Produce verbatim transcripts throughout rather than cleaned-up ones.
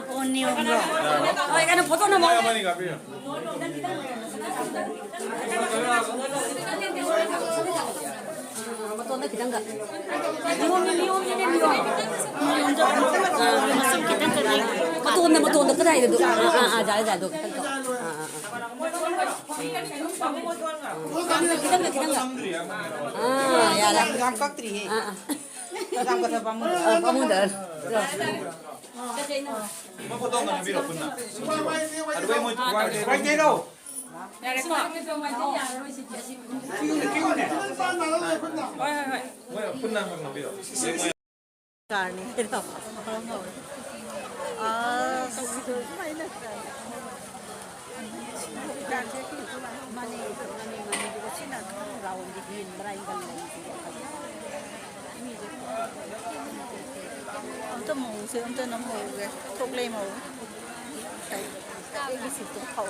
Phone ꯌꯦꯡꯕ꯭ꯔꯣ? ꯍꯣꯏ, ꯀꯩꯅꯣ, ꯐꯣꯇꯣ ꯅꯝꯃꯣ꯫ ꯃꯇꯣꯟꯗ ꯈꯤꯇꯪꯒ꯫ ꯃꯤꯌꯣꯝ, ꯃꯤꯌꯣꯝ, ꯃꯤꯌꯣꯝ, ꯃꯤꯌꯣꯝ꯫ ꯃꯇꯣꯟꯗ, ꯃꯇꯣꯟꯗ ꯀꯗꯥꯏꯗ? ꯑꯥ, ꯑꯥ, ꯑꯥ, ꯖꯥꯔꯦ, ꯖꯥꯔꯦ, ꯑꯗꯣ ꯈꯤꯇꯪ ꯇꯧ꯫ ꯑꯥ, ꯑꯥ, ꯑꯥ꯫ ꯈꯤꯇꯪꯒ, ꯈꯤꯇꯪꯒ꯫ ꯑꯥ, ꯌꯥꯔꯦ꯫ ꯌꯥꯝ ꯀꯛꯇ꯭ꯔꯤꯌꯦ꯫ ꯑꯥ, ꯑꯥ꯫ ꯌꯥꯝ ꯀꯛꯊ ꯄꯥꯝꯃꯨꯗ꯭ꯔꯣ? ꯑꯥ, ꯄꯥꯝꯃꯨꯗ꯭ꯔꯣ? ꯃꯣꯏ ꯐꯣꯇꯣ ꯑꯝꯇ ꯅꯝꯕꯤꯔꯣ ꯄꯨꯟꯅ꯫ ꯑꯗꯨꯒ ꯃꯣꯏ ꯋꯥꯏ ꯇꯩꯔꯣ꯫ ꯌꯥꯔꯦꯀꯣ? ꯍꯣꯏ, ꯍꯣꯏ, ꯍꯣꯏ꯫ ꯃꯣꯏ ꯄꯨꯟꯅ ꯑꯝꯇ ꯅꯝꯕꯤꯔꯣ꯫ ꯀꯥꯔꯅꯤ ꯀꯩꯅꯣ꯫ ꯑꯁ꯫ ꯃꯥꯅꯦ, ꯃꯥꯅꯦ, ꯃꯥꯅꯦ꯫ ꯑꯗꯨꯒ ꯁꯤꯅ ꯈꯔ ꯔꯥꯎꯟꯗꯤ ꯍꯦꯟꯕ꯭ꯔꯥ ꯑꯩꯅ ꯈꯟꯕꯗ꯫ ꯑꯝꯇ ꯃꯧꯁꯦ ꯑꯝꯇ ꯅꯝꯍꯧꯒꯦ꯫ ꯊꯣꯛꯂꯛꯑꯦ ꯃꯧ꯫ ꯑꯩꯒꯤ ꯁꯤꯠꯇꯣ ꯐꯥꯎ꯫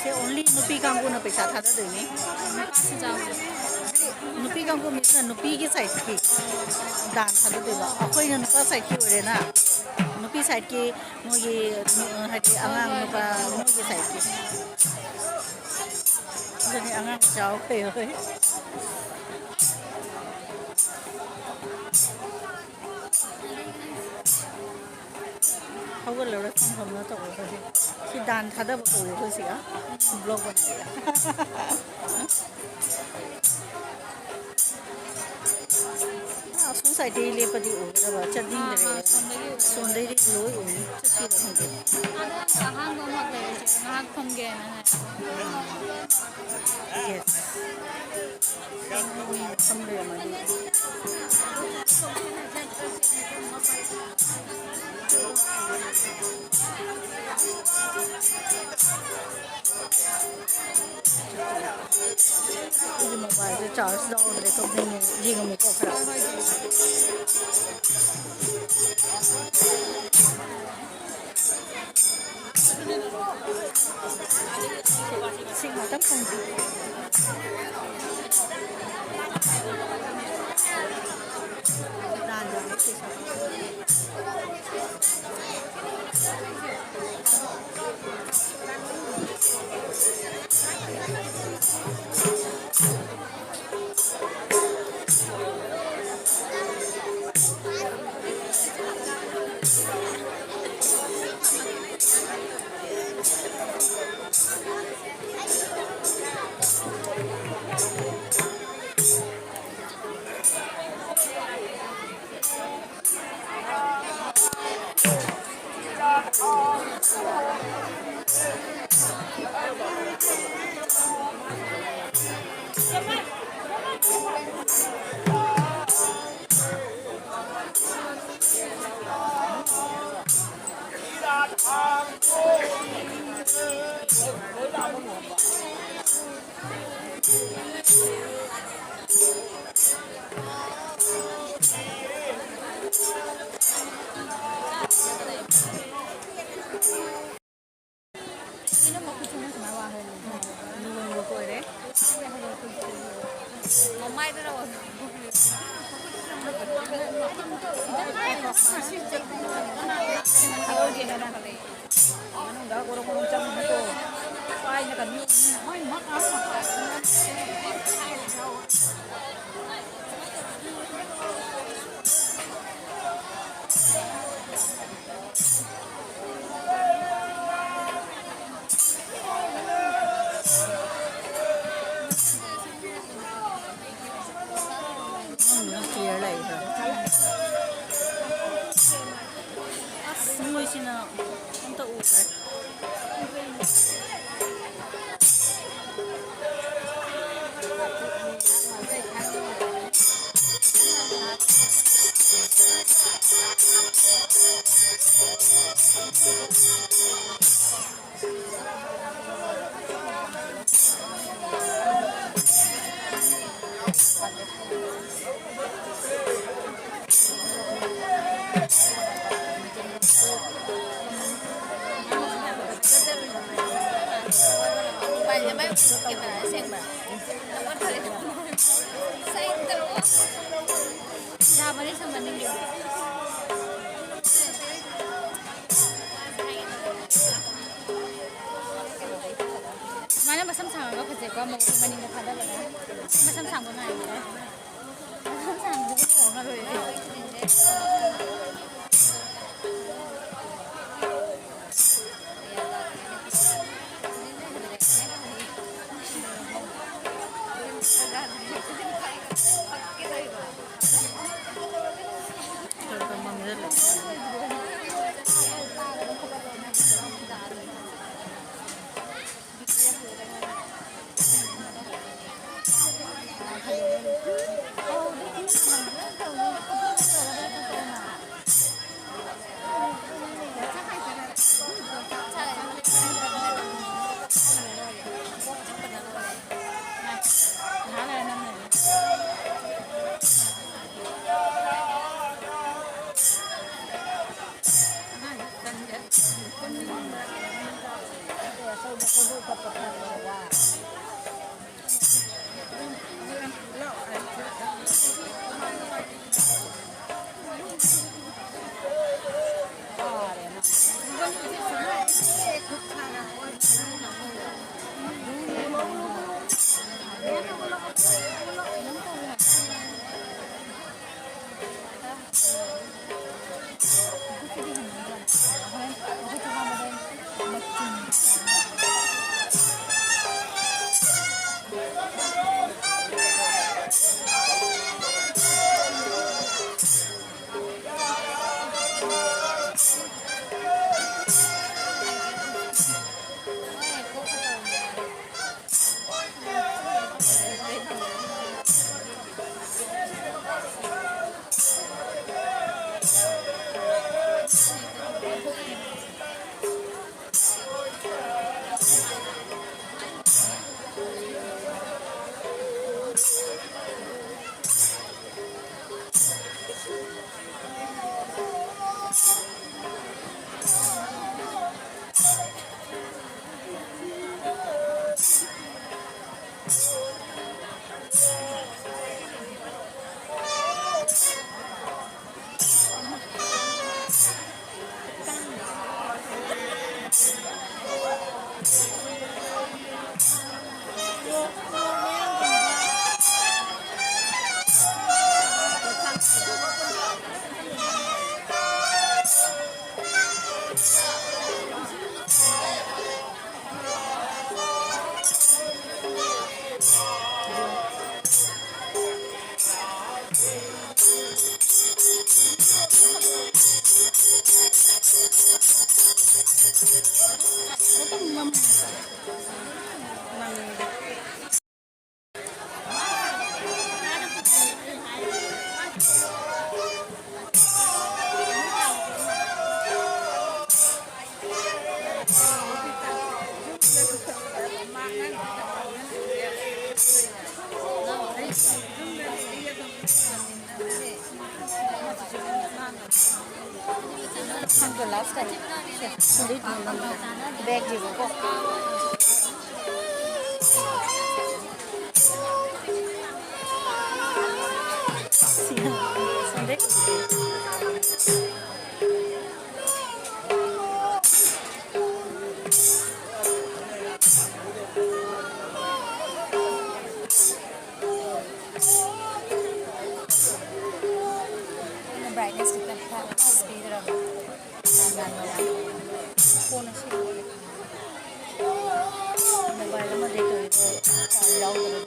ꯁꯦ only ꯅꯨꯄꯤ ꯀꯥꯡꯕꯨꯅ ꯄꯩꯁꯥ ꯊꯥꯗꯗꯣꯏꯅꯤ꯫ ꯅꯨꯄꯥꯁꯨ ꯌꯥꯎꯋꯦ꯫ ꯅꯨꯄꯤ ꯀꯥꯡꯕꯨ ꯃꯤꯁꯅ ꯅꯨꯄꯤꯒꯤ ꯁꯥꯏꯠꯀꯤ ꯗꯥꯟ ꯊꯥꯗꯗꯣꯏꯕ, ꯑꯩꯈꯣꯏꯅ ꯅꯨꯄꯥ ꯁꯥꯏꯠꯀꯤ ꯑꯣꯏꯔꯦꯅ꯫ ꯅꯨꯄꯤ ꯁꯥꯏꯠꯀꯤ ꯃꯣꯏꯒꯤ, ꯍꯥꯏꯗꯤ ꯑꯉꯥꯡ ꯅꯨꯄꯥ ꯃꯣꯏꯒꯤ ꯁꯥꯏꯠꯀꯤ꯫ ꯑꯗꯨꯅꯤ ꯑꯉꯥꯡ ꯃꯆꯥ ꯀꯩ ꯑꯣꯏ꯫ ꯍꯧꯒꯠꯂꯔꯣꯏ, ꯐꯝ ꯐꯝꯅ ꯇꯧꯔꯒꯗꯤ꯫ ꯁꯤ ꯗꯥꯟ ꯊꯥꯗꯕ ꯀꯧꯏ ꯑꯩꯈꯣꯏ ꯁꯤꯒ꯫ ꯕ꯭ꯂꯣꯛ ꯕꯅꯥꯏꯌꯦ꯫ ꯑꯁꯣꯝ ꯁꯥꯏꯗꯇꯩ ꯂꯦꯞꯄꯗꯤ ꯎꯒꯗꯕ, ꯆꯠꯅꯤꯡꯗ꯭ꯔꯦ꯫ ꯑꯥ, ꯑꯥ, ꯁꯣꯝꯗꯒꯤ꯫ ꯁꯣꯝꯗꯒꯤ ꯂꯣꯏ ꯎꯏ, ꯆꯠꯈꯤꯕ ꯈꯪꯗꯦ꯫ ꯑꯗꯣ ꯑꯍꯥꯡꯕ ꯑꯃꯈꯛ ꯂꯩꯔꯦ, ꯆꯦ, ꯉꯥꯏꯍꯥꯛ ꯐꯝꯒꯦꯅ ꯍꯥꯏ꯫ Yes꯫ ꯐꯝ ꯂꯩꯔꯝꯃꯗꯤ꯫ ꯑꯩꯒꯤ ꯃꯣꯕꯥꯏꯜꯁꯦ ꯆꯥꯔꯖ ꯌꯥꯎꯗ꯭ꯔꯦ, ꯀꯞꯅꯤꯡꯉꯦ꯫ ꯌꯦꯡꯉꯝꯃꯨꯀꯣ ꯈꯔ꯫ ꯁꯤ ꯉꯥꯛꯇꯪ ꯊꯝꯕꯤ꯫ ꯁꯤꯅ ꯃꯈꯨꯠꯁꯤꯅ ꯁꯨꯃꯥꯏꯅ ꯋꯥꯡꯈ꯭ꯔꯦ꯫ ꯂꯨꯍꯣꯡꯕ ꯀꯣꯏꯔꯦ꯫ ꯃꯃꯥꯏꯗꯨꯅ ꯃꯅꯨꯡꯗ ꯒꯣꯔꯣ ꯒꯣꯔꯣ ꯆꯪꯉꯨꯅꯨꯀꯣ꯫ ꯄꯥꯏꯅ ꯀꯩꯅꯣ꯫ ꯅꯪꯅ ꯀꯤꯔ ꯂꯩꯕ꯭ꯔꯥ? ꯑꯁ, ꯃꯣꯏꯁꯤꯅ ꯑꯝꯇ ꯎꯗ꯭ꯔꯦ꯫ ꯁꯨꯃꯥꯏꯅ ꯃꯁꯝ ꯁꯥꯡꯉꯒ ꯐꯖꯩꯀꯣ, ꯃꯧꯒꯤ ꯃꯅꯤꯡꯗ ꯊꯥꯗꯕꯗ꯫ ꯃꯁꯝ ꯁꯥꯡꯕ ꯃꯥꯟꯕꯗ꯫ ꯃꯁꯝ ꯁꯥꯡꯕꯗꯨꯕꯨ ꯂꯨꯍꯣꯡꯉ ꯂꯣꯏꯔꯦ꯫ ꯂꯥꯁ ꯀꯩꯅꯣ? ꯕꯦꯒꯁꯤꯕꯣ꯫ ꯑꯩꯅ brightness ꯈꯤꯇꯪ ꯈꯔ ꯄꯤꯗ꯭ꯔꯕ꯫ ꯀꯣꯟꯅ ꯁꯤ mobile ꯑꯃꯗꯩ ꯇꯧꯔꯤꯗꯣ ꯌꯥꯎꯗꯕꯅꯤ꯫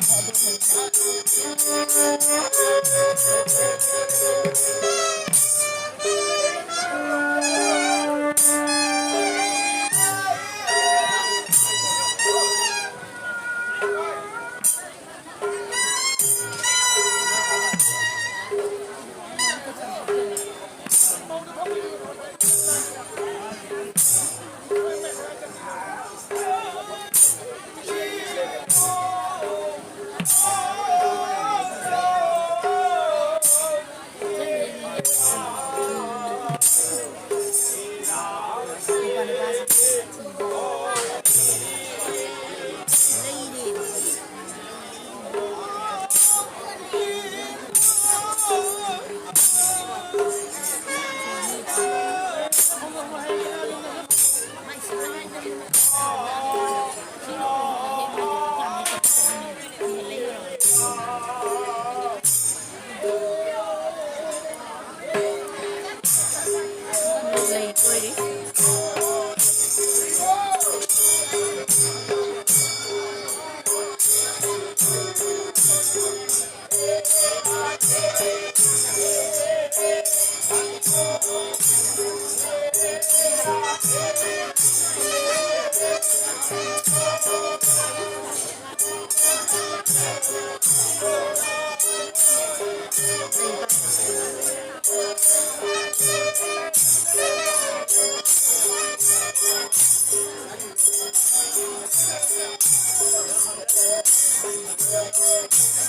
ꯑꯗꯨ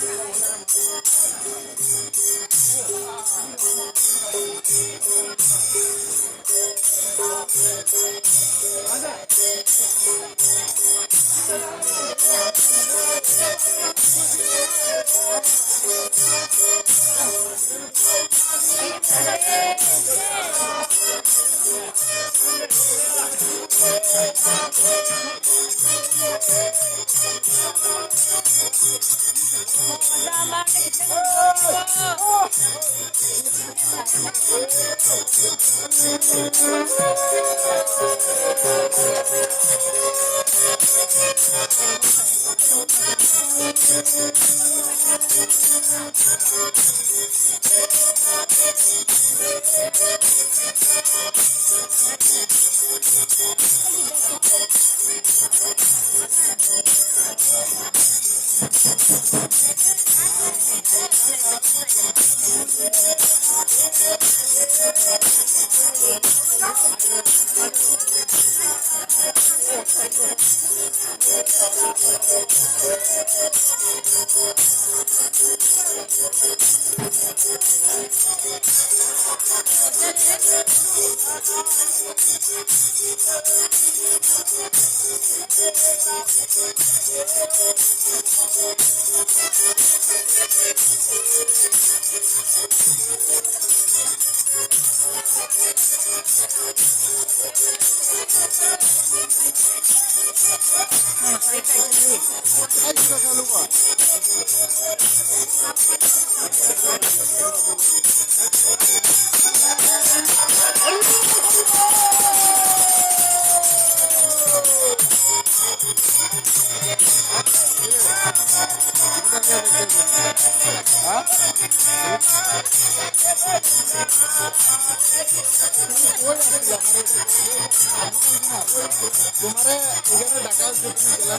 तुम्हारे इधर डाका से तुम चला ना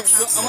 चलो।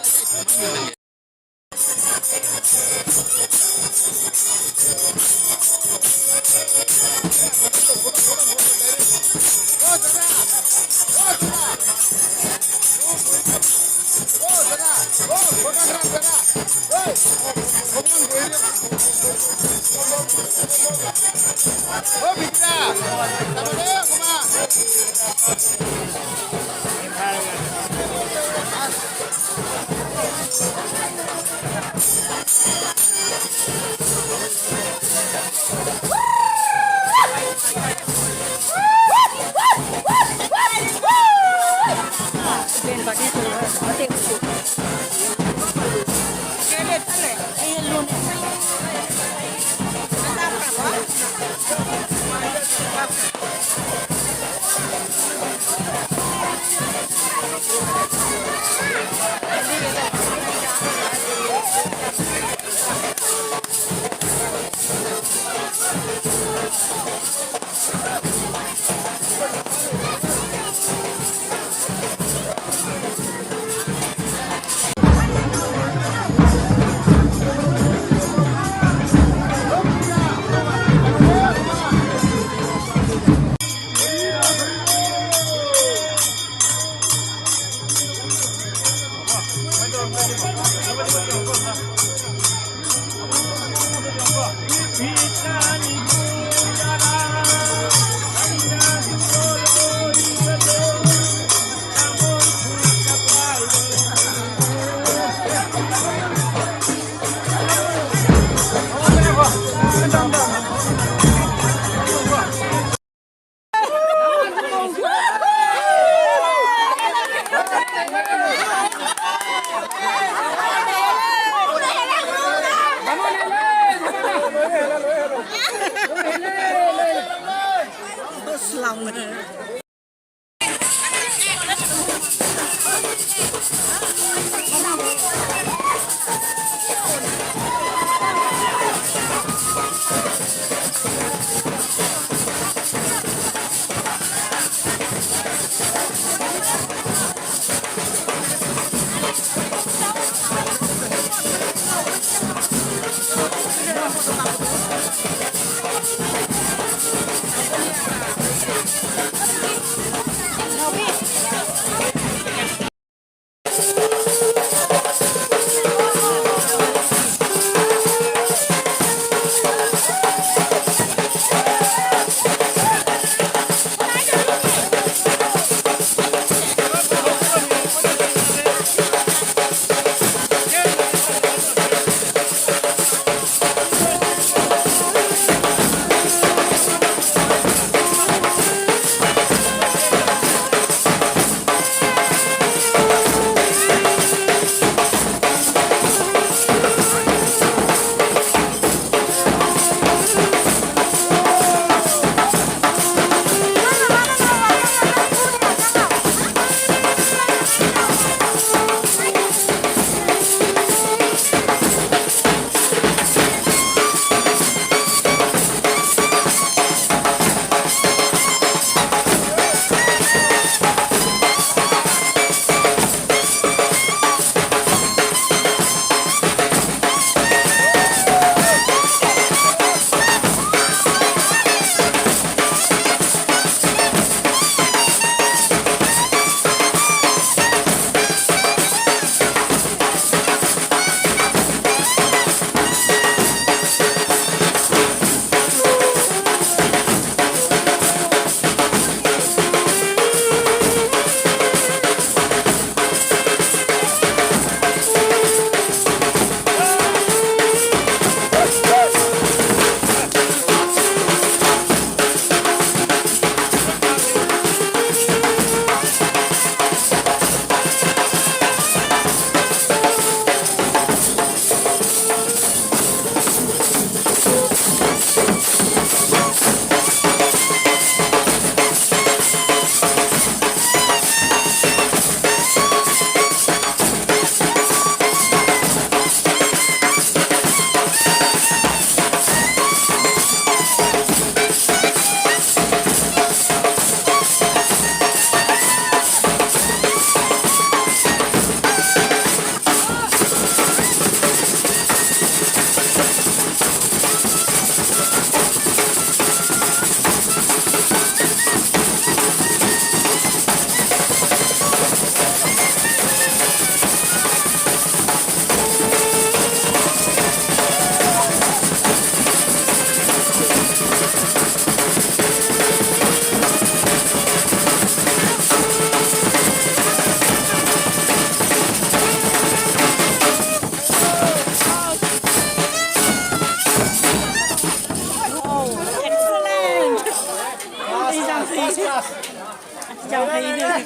ꯌꯥꯝ ꯍꯩꯅꯦ꯫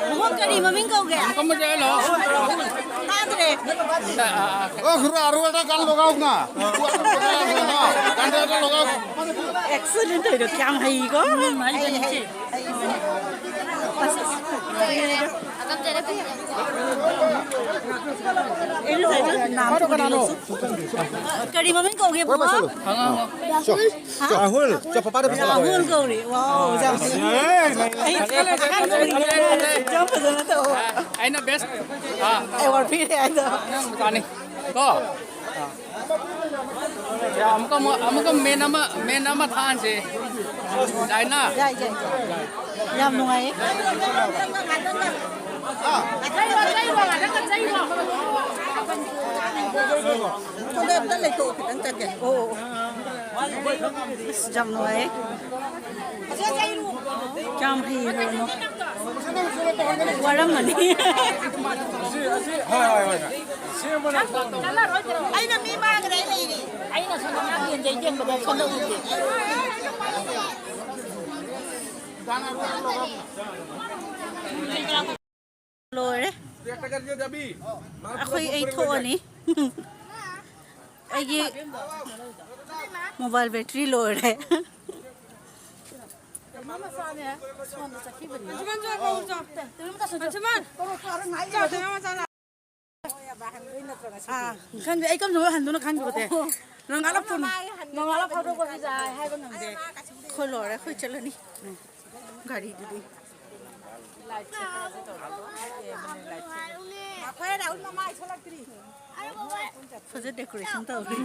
ꯕꯨꯡꯉꯣ, ꯀꯔꯤ ꯃꯃꯤꯡ ꯀꯧꯒꯦ? ꯇꯥꯗ꯭ꯔꯦ꯫ ꯑꯣ, ꯈꯔ ꯑꯔꯨ ꯑꯗꯥ ꯀꯥꯟ ꯂꯣꯒꯥꯎ ꯅ꯫ ꯑꯔꯨ ꯑꯗꯥ ꯂꯣꯒꯥꯎ꯫ Excellent ꯇꯧꯔꯤꯗꯣ ꯀꯌꯥꯝ ꯍꯩꯀꯣ? ꯎꯝ, ꯍꯩ, ꯍꯩ, ꯍꯩ꯫ ꯑꯁ, ꯑꯁ꯫ ꯑꯩꯅ ꯉꯁꯥꯏꯗꯣ ꯅꯥꯝ ꯀꯅꯥꯅꯣ? ꯀꯔꯤ ꯃꯃꯤꯡ ꯀꯧꯒꯦ, ꯕꯕꯥ? ꯍꯪꯉꯣ, ꯍꯪꯉꯣ꯫ ꯆꯣ, ꯆꯣ, ꯔꯥꯍꯨꯜ꯫ ꯆꯣ, ꯄꯄꯥꯗ ꯄꯩꯁꯥ ꯂꯥꯛꯑꯣ꯫ ꯔꯥꯍꯨꯜ ꯀꯧꯔꯤ꯫ ꯋꯥꯎ, ꯌꯥꯝ ꯐꯖꯩ꯫ ꯑꯩ ꯌꯥꯝ ꯐꯖꯅ ꯇꯧ꯫ ꯑꯩꯅ best꯫ ꯑꯥ꯫ Award ꯄꯤꯔꯦ ꯍꯥꯏꯗꯣ꯫ ꯅꯪ ꯃꯆꯥꯅꯤ꯫ ꯀꯣ? ꯑꯥ꯫ ꯌꯥ, ꯑꯃꯨꯛꯀ, ꯑꯃꯨꯛ, ꯑꯃꯨꯛꯀ main ꯑꯃ, main ꯑꯃ ꯊꯥꯍꯟꯁꯦ꯫ ꯌꯥꯏꯅ? ꯌꯥꯏ, ꯌꯥꯏ, ꯌꯥꯏ꯫ ꯌꯥꯝ ꯅꯨꯡꯉꯥꯏꯌꯦ꯫ ꯁꯣꯝꯗ ꯑꯝꯇ ꯂꯩꯊꯣꯛꯑꯣ, ꯈꯤꯇꯪ ꯆꯠꯀꯦ꯫ ꯑꯣ, ꯑꯣ, ꯑꯣ꯫ ꯑꯁ, ꯌꯥꯝ ꯅꯨꯡꯉꯥꯏꯌꯦ꯫ ꯀꯌꯥꯝ ꯍꯩꯈ꯭ꯔꯕꯅꯣ꯫ ꯋꯥꯔꯝꯃꯅꯤ꯫ ꯑꯩꯅ ꯃꯤ ꯃꯥꯡꯈ꯭ꯔꯦ, ꯑꯩ ꯂꯩꯔꯤ꯫ ꯑꯩꯅ ꯁꯣꯝꯗ ꯉꯥ ꯌꯦꯟꯖꯩ ꯌꯦꯡꯕꯗ ꯁꯣꯝꯗ ꯎꯗꯦ꯫ ꯂꯣꯏꯔꯦ꯫ ꯑꯩꯈꯣꯏ, ꯑꯩ ꯊꯣꯛꯑꯅꯤ꯫ ꯑꯩꯒꯤ mobile battery ꯂꯣꯏꯔꯦ꯫ ꯑꯥ, ꯈꯪꯗꯦ, ꯑꯩ ꯀꯝꯗꯧꯅ ꯍꯟꯗꯣꯏꯅꯣ ꯈꯪꯗꯕꯗꯤ꯫ ꯅꯣꯡꯉꯥꯜꯂ ꯐꯣꯟ, ꯅꯣꯡꯉꯥꯜꯂ ꯐꯥꯎꯗꯣꯛꯄꯁꯤꯗ ꯍꯥꯏꯕ ꯉꯝꯗꯦ꯫ ꯑꯩꯈꯣꯏ ꯂꯣꯏꯔꯦ, ꯑꯩꯈꯣꯏ ꯆꯠꯂꯅꯤ꯫ ꯒꯥꯔꯤꯗꯨꯗꯤ꯫ ꯐꯖ decoration ꯇꯧꯔꯤ꯫